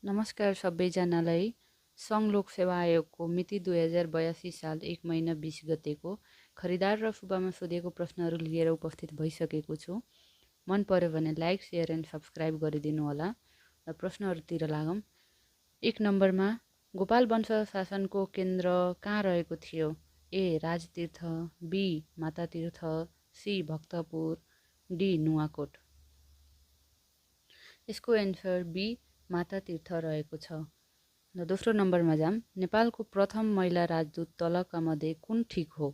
नमस्कार सबैजनालाई। सङ्घ लोक सेवा आयोगको मिति 2082 साल 1 महिना 20 गतेको खरिदार र सुब्बामा सोधेको प्रश्नहरू लिएर उपस्थित भइसकेको छु। मन पर्यो भने लाइक, सेयर एन्ड सब्सक्राइब गरिदिनु होला। र प्रश्नहरूतिर लागौँ। 1 नम्बरमा गोपाल वंश शासनको केन्द्र कहाँ रहेको थियो? A. Rajtirtha, B. Matatirtha, C. Bhaktapur, D. Nuwakot. यसको एन्सर बी. मातातीर्थ रहेको छ। र दोस्रो नम्बरमा जाम। नेपालको प्रथम महिला राजदूत तलका मध्ये कुन ठिक हो?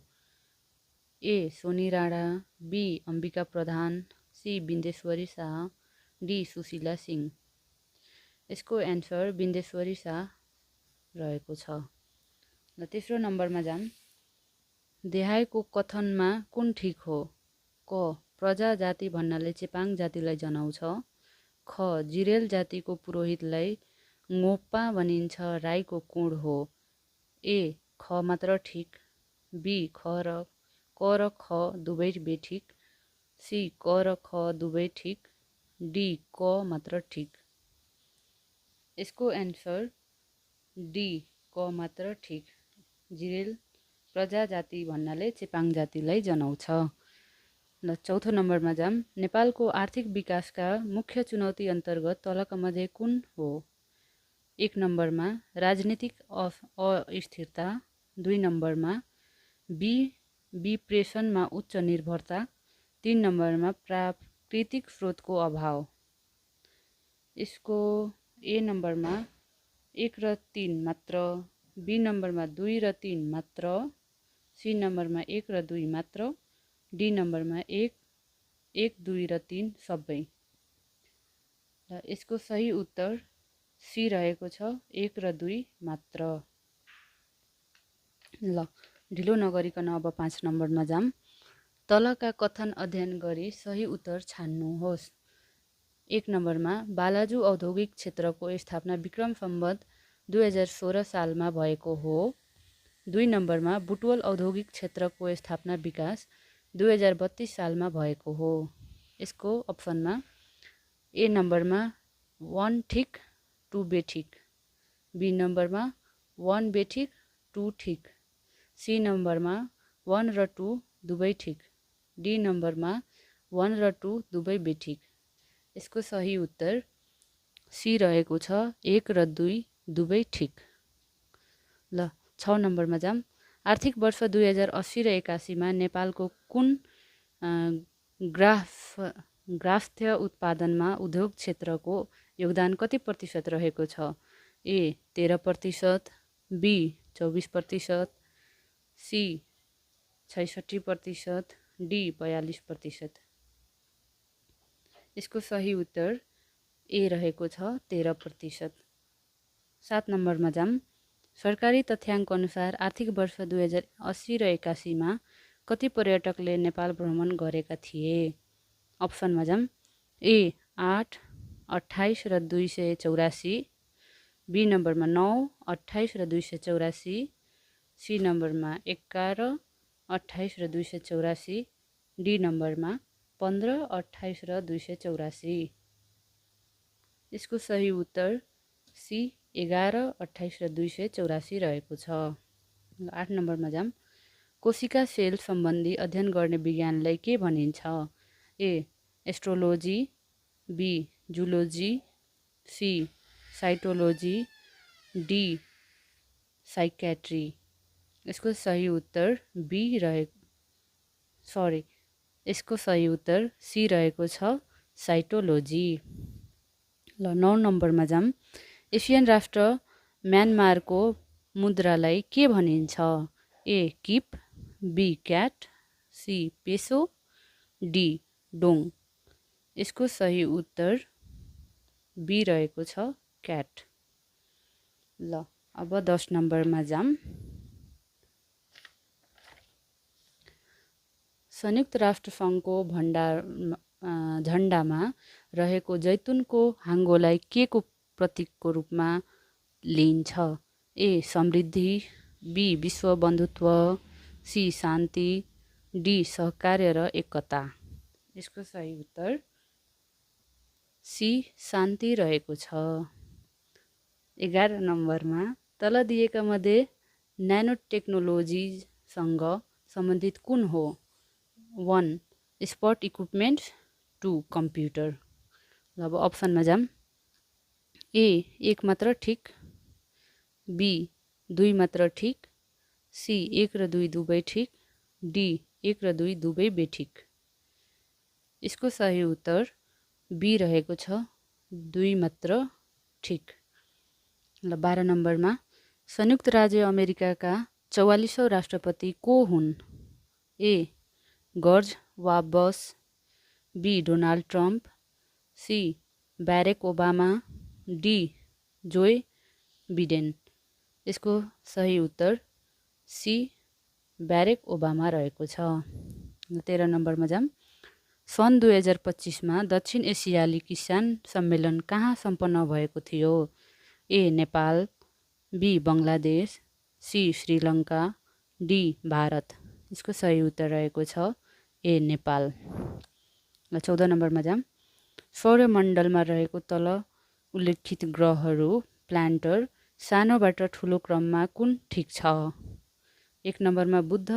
A. Soni Rana, B. Ambika Pradhan, C. Bindeshwari Shah, D. Sushila Singh. यसको एन्सर बिन्देश्वरी शाह रहेको छ। र तेस्रो नम्बरमा जाम। देहायको कथनमा कुन ठिक हो? क. प्रजा जाति भन्नाले चेपाङ जातिलाई जनाउँछ। ख. जिरेल जातिको पुरोहितलाई ngोप्पा भनिन्छ, राईको कुँड हो। ए. ख मात्र ठिक, बी. क र ख दुवै बेठिक, सी. क र ख दुवै ठिक, डी. क मात्र ठिक। यसको एन्सर डी. क मात्र ठिक। जिरेल प्रजा जाति भन्नाले चेपाङ जातिलाई जनाउँछ। र चौथो नम्बरमा जाम। नेपालको आर्थिक विकासका मुख्य चुनौती अन्तर्गत तलका मध्ये कुन हो? 1 नम्बरमा राजनीतिक अस्थिरता, 2 नम्बरमा विप्रेषणमा उच्च निर्भरता, 3 नम्बरमा प्राकृतिक स्रोतको अभाव। यसको ए नम्बरमा 1 र 3 मात्र, बी नम्बरमा 2 र 3 मात्र, सी नम्बरमा 1 र 2 मात्र, डी नम्बरमा 1, 2 र 3 सबै। र यसको सही उत्तर सी रहेको छ, 1 र 2 मात्र। ल ढिलो नगरिकन अब 5 नम्बरमा जाम। तलका कथन अध्ययन गरी सही उत्तर छान्नुहोस्। 1 नम्बरमा बालाजु औद्योगिक क्षेत्रको स्थापना विक्रम सम्वत 2016 सालमा भएको हो। 2 नम्बरमा बुटवल औद्योगिक क्षेत्रको स्थापना विकास 2032 सालमा भएको हो। यसको अप्सनमा ए नम्बरमा 1 ठिक 2 बेठिक, बी नम्बरमा 1 बेठिक 2 ठिक, सी नम्बरमा 1 र 2 दुवै ठिक, डी नम्बरमा 1 र 2 दुवै बेठिक। यसको सही उत्तर सी रहेको छ, 1 र 2 दुवै ठिक। ल 6 नम्बरमा जाम। आर्थिक वर्ष 2080 र 81मा नेपालको कुन ग्रास्थ उत्पादनमा उद्योग क्षेत्रको योगदान कति प्रतिशत रहेको छ? ए 13%, बी 24%, सी 66%, डी 42%। यसको सही उत्तर ए रहेको छ, 13%। 7 नम्बरमा जाम। सरकारी तथ्याङ्क अनुसार आर्थिक वर्ष 2080 र 81मा कति पर्यटकले नेपाल भ्रमण गरेका थिए? अप्सनमा जाम। ए 8, 28 र 284, बी नम्बरमा 9, 28 र 284, सी नम्बरमा 11, 28 र 284, डी नम्बरमा 15, 28 र 284। यसको सही उत्तर सी 11, 28 र 284 रहेको छ। 8 नम्बरमा जाम। कोशिका सेल सम्बन्धी अध्ययन गर्ने विज्ञानलाई के भनिन्छ? A astrology, B zoology, C cytology, D psychiatry. यसको सही उत्तर बी यसको सही उत्तर सी रहेको छ, साइटोलोजी। ल 9 नम्बरमा जाम। एसियन राष्ट्र म्यानमारको मुद्रालाई के भनिन्छ? A kip, B kyat, C peso, D dong. यसको सही उत्तर बी रहेको छ, क्याट। ल अब 10 नम्बरमा जाम। संयुक्त राष्ट्र सङ्घको झन्डामा रहेको जैतुनको हाँगोलाई के को प्रतीकको रूपमा लिइन्छ? ए समृद्धि, बी विश्व बन्धुत्व, सी शान्ति, डी सहकार्य र एकता। यसको सही उत्तर सी शान्ति रहेको छ। 11 नम्बरमा तल दिएका मध्ये न्यानो टेक्नोलोजीसँग सम्बन्धित कुन हो? 1 स्पोर्ट इक्विपमेन्ट, 2 कम्प्युटर। ल अब अप्सनमा जाम। ए 1 मात्र ठिक, बी 2 मात्र ठिक, सी 1 र 2 दुवै ठिक, डी 1 र 2 दुवै बेठिक। यसको सही उत्तर बी रहेको छ, 2 मात्र ठिक। ल 12 नम्बरमा संयुक्त राज्य अमेरिकाका 44औं राष्ट्रपति को हुन्? ए जर्ज वा Bush, B Donald Trump, C Barack Obama, D Joe Biden. यसको सही उत्तर सी ब्यारेक ओबामा रहेको छ। 13 नम्बरमा जाम। सन् 2025मा दक्षिण एसियाली किसान सम्मेलन कहाँ सम्पन्न भएको थियो? A Nepal, B Bangladesh, C Sri Lanka, D Bharat. यसको सही उत्तर रहेको छ ए नेपाल। 14 नम्बरमा जाम। सौर्यमण्डलमा रहेको तल उल्लेखित ग्रहहरू प्लान्टर सानोबाट ठुलो क्रममा कुन ठिक छ? 1 नम्बरमा बुध,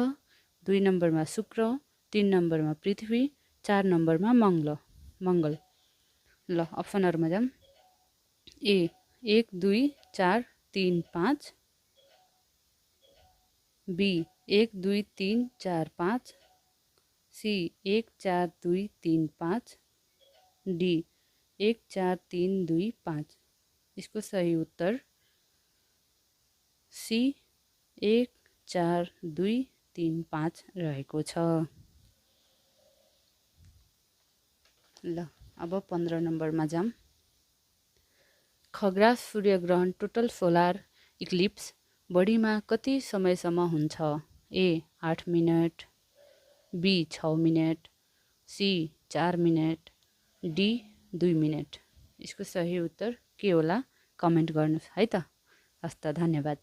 2 नम्बरमा शुक्र, 3 नम्बरमा पृथ्वी, 4 नम्बरमा मङ्गल। ल अप्सनहरूमा जाम। ए 1 2 4 3 5, बी 1 2 3 4 5, सी 1 4 2 3 5, डी 1 4 3 2 5। यसको सही उत्तर सी 1 4 2 3 5 रहेको छ। ल अब 15 नम्बरमा जाम। खग्रास सूर्यग्रहण टोटल सोलर इक्लिप्स बढीमा कति समयसम्म हुन्छ? A 8 minute, B 6 minute, C 4 minute, D 2 minute. यसको सही उत्तर के होला कमेन्ट गर्नुहोस् है त। हस्त धन्यवाद।